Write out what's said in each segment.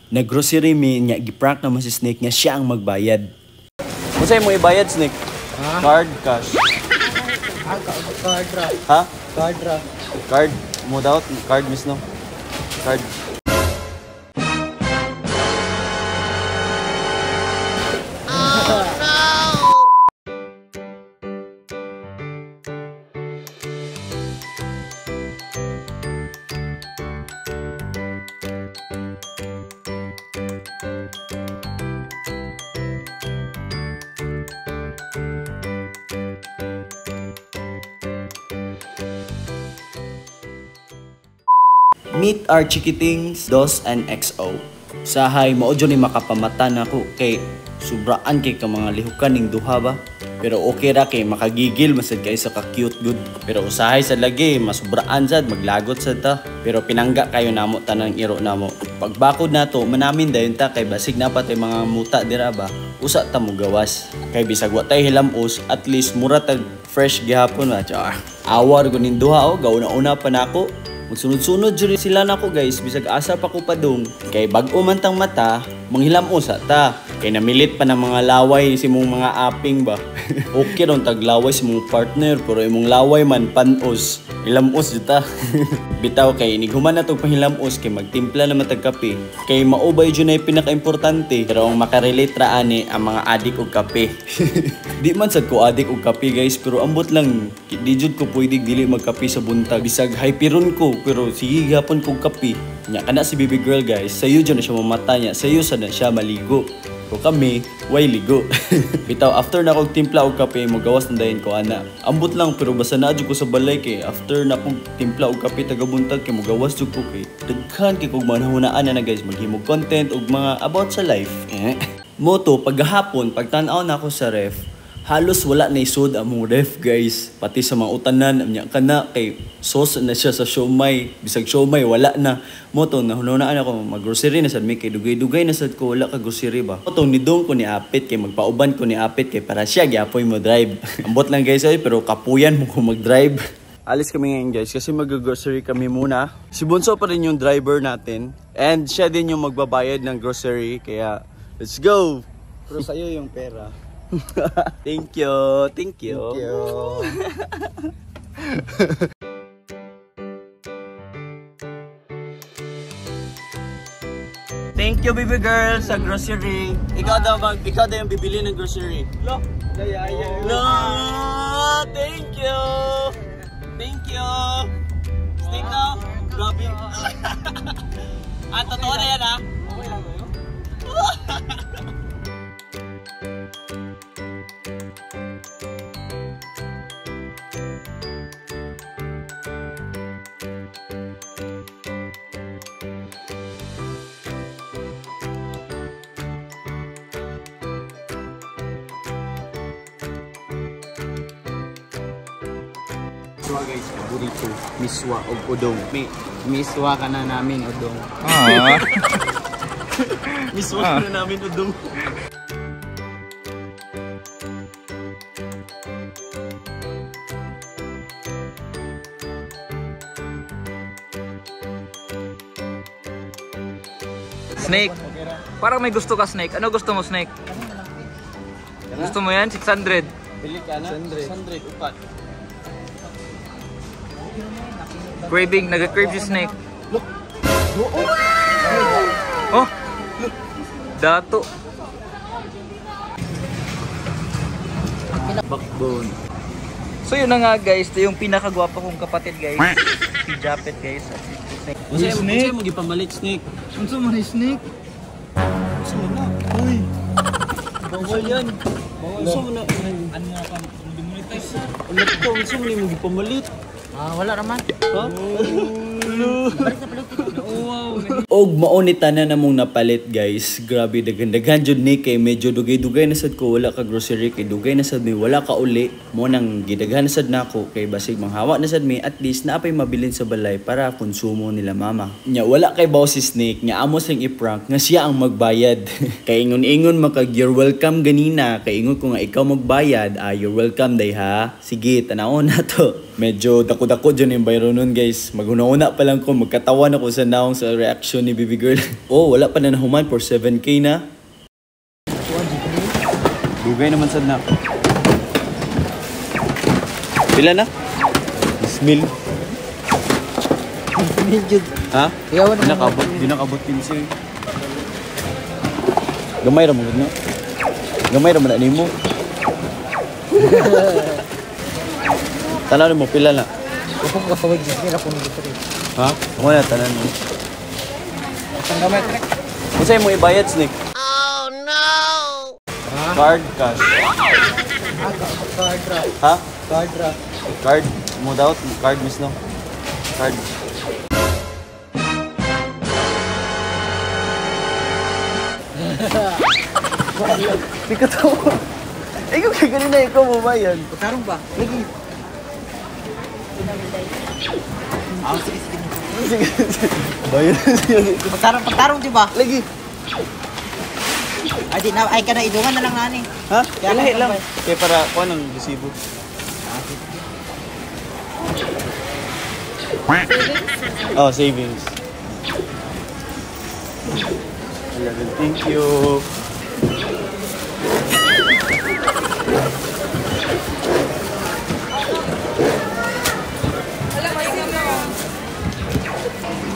Naggrocery mi nya, giprank naman si Snake nga siya ang magbayad. Unsay mo ibayad, Snake? Ha? Card, cash? Ah, card ra. Ha? Card ra. Card? Mo daw card mismo. Card. Meet our chikitings, Dos and XO. Sahay, mao jud ni makapamata nako kay sobraan kay ka mga lihukan ning duha ba. Pero okay ra kay makagigil masad kay sa ka-cute good. Pero usahay sad lagi, masubraan sad, maglagot sad ta. Pero pinangga kayo namo tanang iro namo. Pagbakod nato, manamin dayon ta kay basig na patay mga muta dira ba. Usa ta mo gawas. Kay bisag wa tay hilamos, at least mura tag fresh gihapon ba. Char. Awar gunin duha oh, gauna-una pa nako. Magsunod-sunod jud sila nako guys, bisag asa pa ko padung. Kay bag-o man tang mata, manghilamos ta. Kay namilit pa ng mga laway si mong mga aping ba. Okay ron taglaway si mong partner, pero imong laway man panos. Hilamos jud ta. Bitaw kay inighuman na tog panghilamos kay magtimpla na matag kape. Kay maubay jud na pinakaimportante, pero ang makarelate ra ani ang mga adik og kape. Di man sad ko adik og kape guys, pero ambot lang di jud ko pwede dili magkape sa buntag. Bisag hyperon ko, pero sige gihapon kog kape. Nya kana si baby girl guys, sayo jud na siya mamata niya, sayo sad na siya maligo. Pero kami, way ligo. Bitaw, after na kog timpla og kape, mogawas na dayon ko ana. Ambot lang pero basta na jud ko sa balay kay after na kog timpla og kape taga buntag kay mogawas jud ko kay daghan kay kog manahunaan na guys, maghimog content og mga about sa life. Eh. Moto paghapon pagtan-aw na ako sa ref, halos wala na isod among ref guys. Pati sa mga utanan, nya kana kay sauce na siya sa siomay. Bisag siomay wala na. Moto nahununaan ako maggrocery na sad mi kay dugay-dugay na sad ko wala ka grocery ba. Moto nidong ko ni Apit kay magpauban ko ni Apit kay para siya gyapoy mo drive. Ambot lang guys ay pero kapuyan mo ko mag-drive. Alis kami ngayon guys kasi mag-grocery kami muna. Si Bunso pa rin yung driver natin and siya din yung magbabayad ng grocery kaya let's go. Pero sa'yo yung pera. Thank you. Thank you. Thank you. Thank you baby girl sa grocery. Ikaw daw yung bibili ng grocery. Lo. Lo, thank you. Thank you. Snake na. Grabe. Ah, totoo na yan ah. Okay lang ba yun? Miswa guys, burrito, miswa og udong. Miswa ka na namin udong. Miswa ka na namin udong. Snake. Parang may gusto ka, Snake. Ano gusto mo, Snake? Gusto mo yan? 600. Bili ka na? 600, upat. Craving. Nag-crave si Snake. Look. Oh! Dato. Backbone. So yun na nga guys. Ito yung pinakagwapo kong kapatid guys. Si Japet guys. At si Snake. Unsay mo gipamalit, Snake? Unsa man ni Snake? Unsa mo na? Uy. Bawal yan. Unsa mo na? Ano nga pa? Demonetize na. Ano to? Unsa mo ni mo gipamalit? Ah, wala raman. Ha? Wow. Og mao ni tanan namong napalit guys. Grabe daghan-daghan jud ni kay medyo dugay-dugay na sad ko wala ka grocery kay dugay na sad mi wala ka uli. Mo nang gidaghan na sad nako kay basig manghawa na sad mi at least naapay mabilin sa balay para konsumo nila mama. Nya wala kay bawo si Snake nya amo sing i-prank nga siya ang magbayad. Kay ingon-ingon makag you're welcome ganina kay ingon ko nga ikaw magbayad, ah you're welcome day ha. Sige, tan-awon na to. Medyo dako-dako dyan yung bayro nun, guys. Maghuna-una pa lang ko, magkatawan ako sa naong sa reaction ni baby girl. Oh, wala pa na nahuman for 7K na. Dugay naman sad na. Pila na? 10,000. Medyo. Ha? Iyawan Di nakabot, di nakabot 15. Gamay ra mo gud na. Gamay ra man na nimo. Tanan mo pila na. Ako ko sa wag nila kung gusto rin. Ha? Ako na tanan mo. Ang gamay trek. Unsay mo ibayad, Snake? Oh no. Card, cash. Card ra. Ha? Card ra. Card mo daw, card mismo. Card. Di ka to. Ikaw kay ganina ikaw mo ba yan? Pagkarong ba? Lagi. Ah, sige, sige. Sige, sige. Bayad na siya. Pagtarong, pagtarong di ba? Lagi. Ay, di na, ay ka na, idungan na lang nani. Ha? Kaya Ilahi lang lang. Kaya para kuha ng resibo. Oh, savings. 11. Thank you.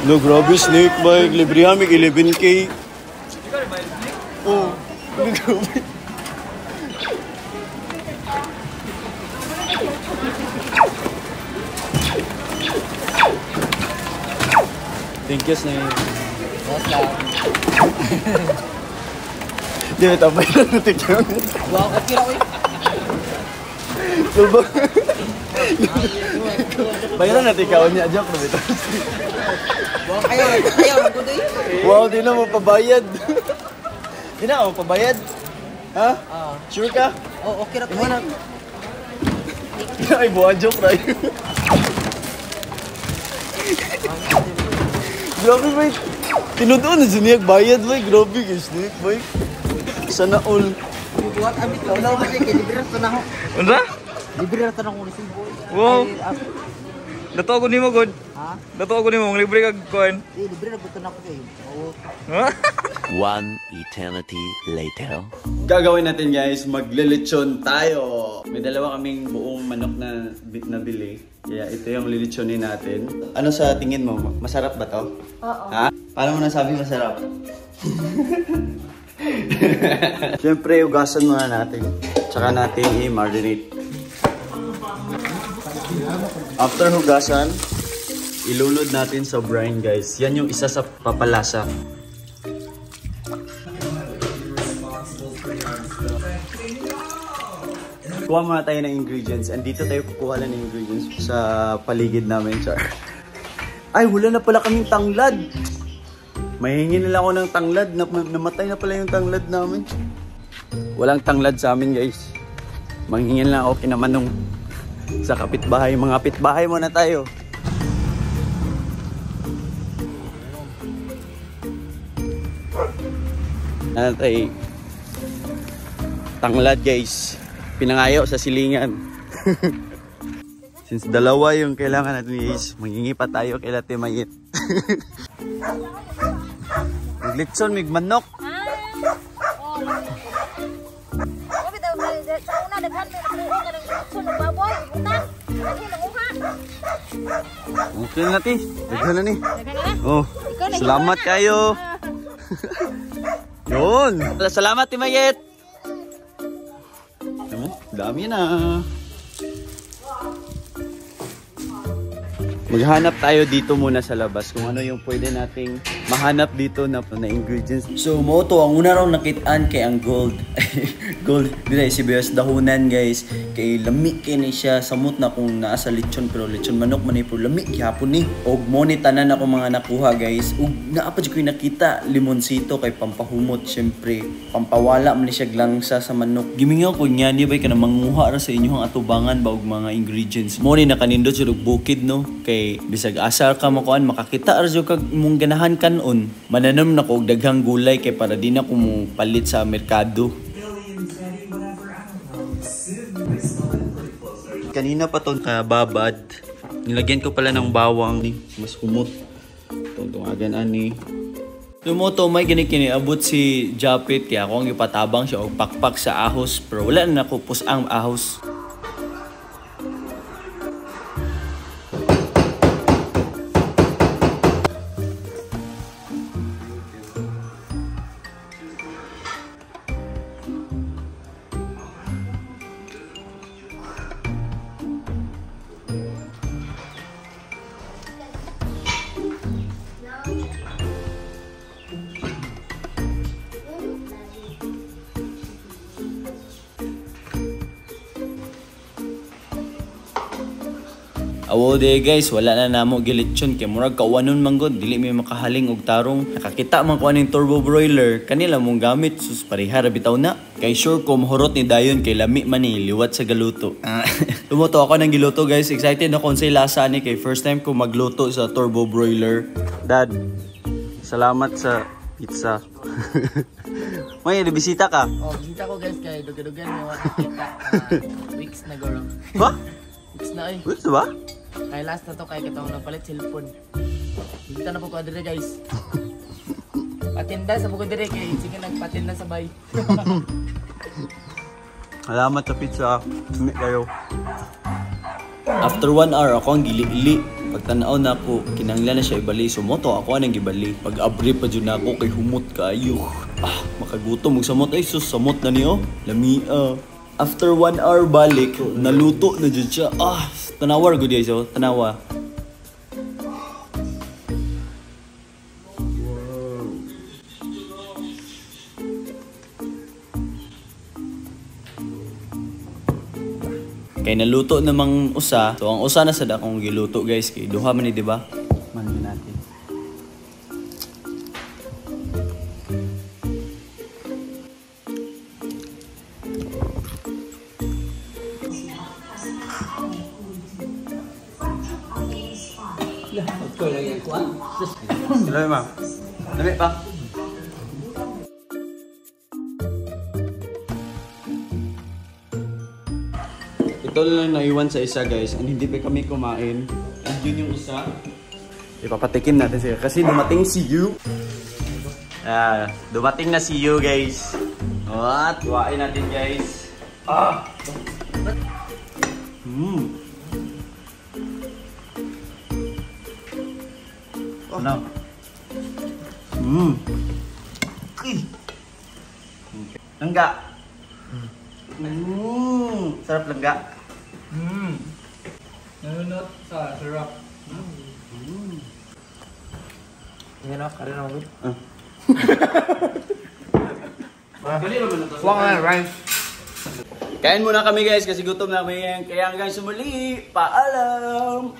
No, grabe snake bike. Libre hamig 11K. Oh, no, grabe. Thank you, Snake. Di ba tapay na natin yun? Wow, okay ra oy. Diba? Bayaran natin ikaw niya. Joke na bitaw. Wow, ayaw, ayaw, magudoy. Wow, di na mo pabayad. Di na mo pabayad. Ha? Ah. Sure ka? Oh, okay ra Imo na. Ay, buwan joke ra. Grabe ba? Tinudoon na siya bayad ba? Grabe guys, snake boy. Sana all. Buhat amit ka wala ko kay libre ra to na ako. Unsa? Libre ra to na akong resibo. Wow. Ay, ah, Dato ako nimo god. Ha? Dato ako nimo libre kag kuan. Di libre ra to na ako kay. Oo. Ha? One eternity later. Gagawin natin guys, maglilechon tayo. May dalawa kaming buong manok na nabili. Kaya ito yung lilitsonin natin. Ano sa tingin mo? Masarap ba to? Oo. Ha? Paano mo nasabi masarap? Siyempre, ugasan muna natin. Tsaka natin i-marinate. After hugasan, ilulod natin sa brine guys. Yan yung isa sa papalasa. Kuha muna tayo ng ingredients. And dito tayo kukuha lang ng ingredients sa paligid namin, char. Ay, wala na pala kaming tanglad. May hingi na lang ako ng tanglad. Namatay na pala yung tanglad namin. Walang tanglad sa amin, guys. Manghingin lang ako kinamanong sa kapitbahay. Mga kapitbahay muna tayo. Ano tayo? Tanglad, guys. Pinangayo sa silingan. Since dalawa yung kailangan natin, guys, manghingi pa tayo kay Ate Mayit. Maglitson, mig manok. Okay na ti. Daghan na ni. Oh, salamat kayo. Yun. Salamat, Ti Mayet. Dami na. Maghanap tayo dito muna sa labas kung ano yung pwede nating mahanap dito na ingredients. So mo to ang una raw nakitaan kay ang gold. Gold dili si Bios dahunan guys kay lami kay ni siya samot na kung naa sa lechon pero lechon manok man ni pero lami gihapon ni. Og mo ni tanan ako mga nakuha guys. Ug naa pa jud ko'y nakita limonsito kay pampahumot syempre pampawala man ni siya glangsa sa manok. Gimingaw ko niya ni bay kana manguha ra sa inyong atubangan ba og mga ingredients. Mo ni nakanindot jud og bukid no kay bisag asar ka makuan makakita ra jud kag imong ganahan kanon. Mananom na ko og daghang gulay kay para di na ko mo palit sa merkado. Kanina pa to kababad. Nilagyan ko pala ng bawang ni mas humot. Tungtungagan ani. Lumuto may gani kiniabot si Japit kaya ako ang ipatabang siya og pakpak sa ahos pero wala na nakupos ang ahos. Awo de guys, wala na namo gilitsyon kay murag kawanon man gud, dili mi makahaling og tarong. Nakakita man ko aning turbo broiler, kanila mong gamit sus pareha ra bitaw na. Kay sure ko mahurot ni dayon kay lami man ni liwat sa galuto. Lumuto ako ng giluto guys, excited ako unsay lasa ani kay first time ko magluto sa turbo broiler. Dad, salamat sa pizza. May bisita ka? Oh, bisita ko guys kay dugadugan may wa kita. Weeks na goro. Ha? Weeks na ay. Weeks ba? Kay last na to kay katong nagpalit cellphone. Bisita na po ko diri guys. Patinda sa po ko diri kay sige nagpatinda sa bay. Salamat sa pizza. Sumit kayo. After 1 hour ako ang gili-ili. Pagtanaw na ako, kinanglan na siya ibali. Sumoto ako anang gibali. Pag-abri pa dyan ako kay humot kayo. Ah, makagutom og samot ay sus samot na niyo. Lamia. After 1 hour balik, naluto na dyan siya. Ah, tanawa good guys, oh. Tanawa. Wow. Kay naluto namang usa, so ang usa na sad akong giluto guys kay duha man ni di ba? Manin natin. Dami ma. Dami pa. Ito lang naiwan sa isa guys, and hindi pa kami kumain. And yun yung isa. Ipapatikim natin siya kasi dumating si Yu. Ah, dumating na si Yu guys. What? Kuhain natin guys. Ah. Ano? Langga. Sarap langga. Nanunot sa sarap. Yan ako, karin ako. Huwag na rice. Kain muna kami guys kasi gutom na kami. Kaya hanggang sumuli, paalam!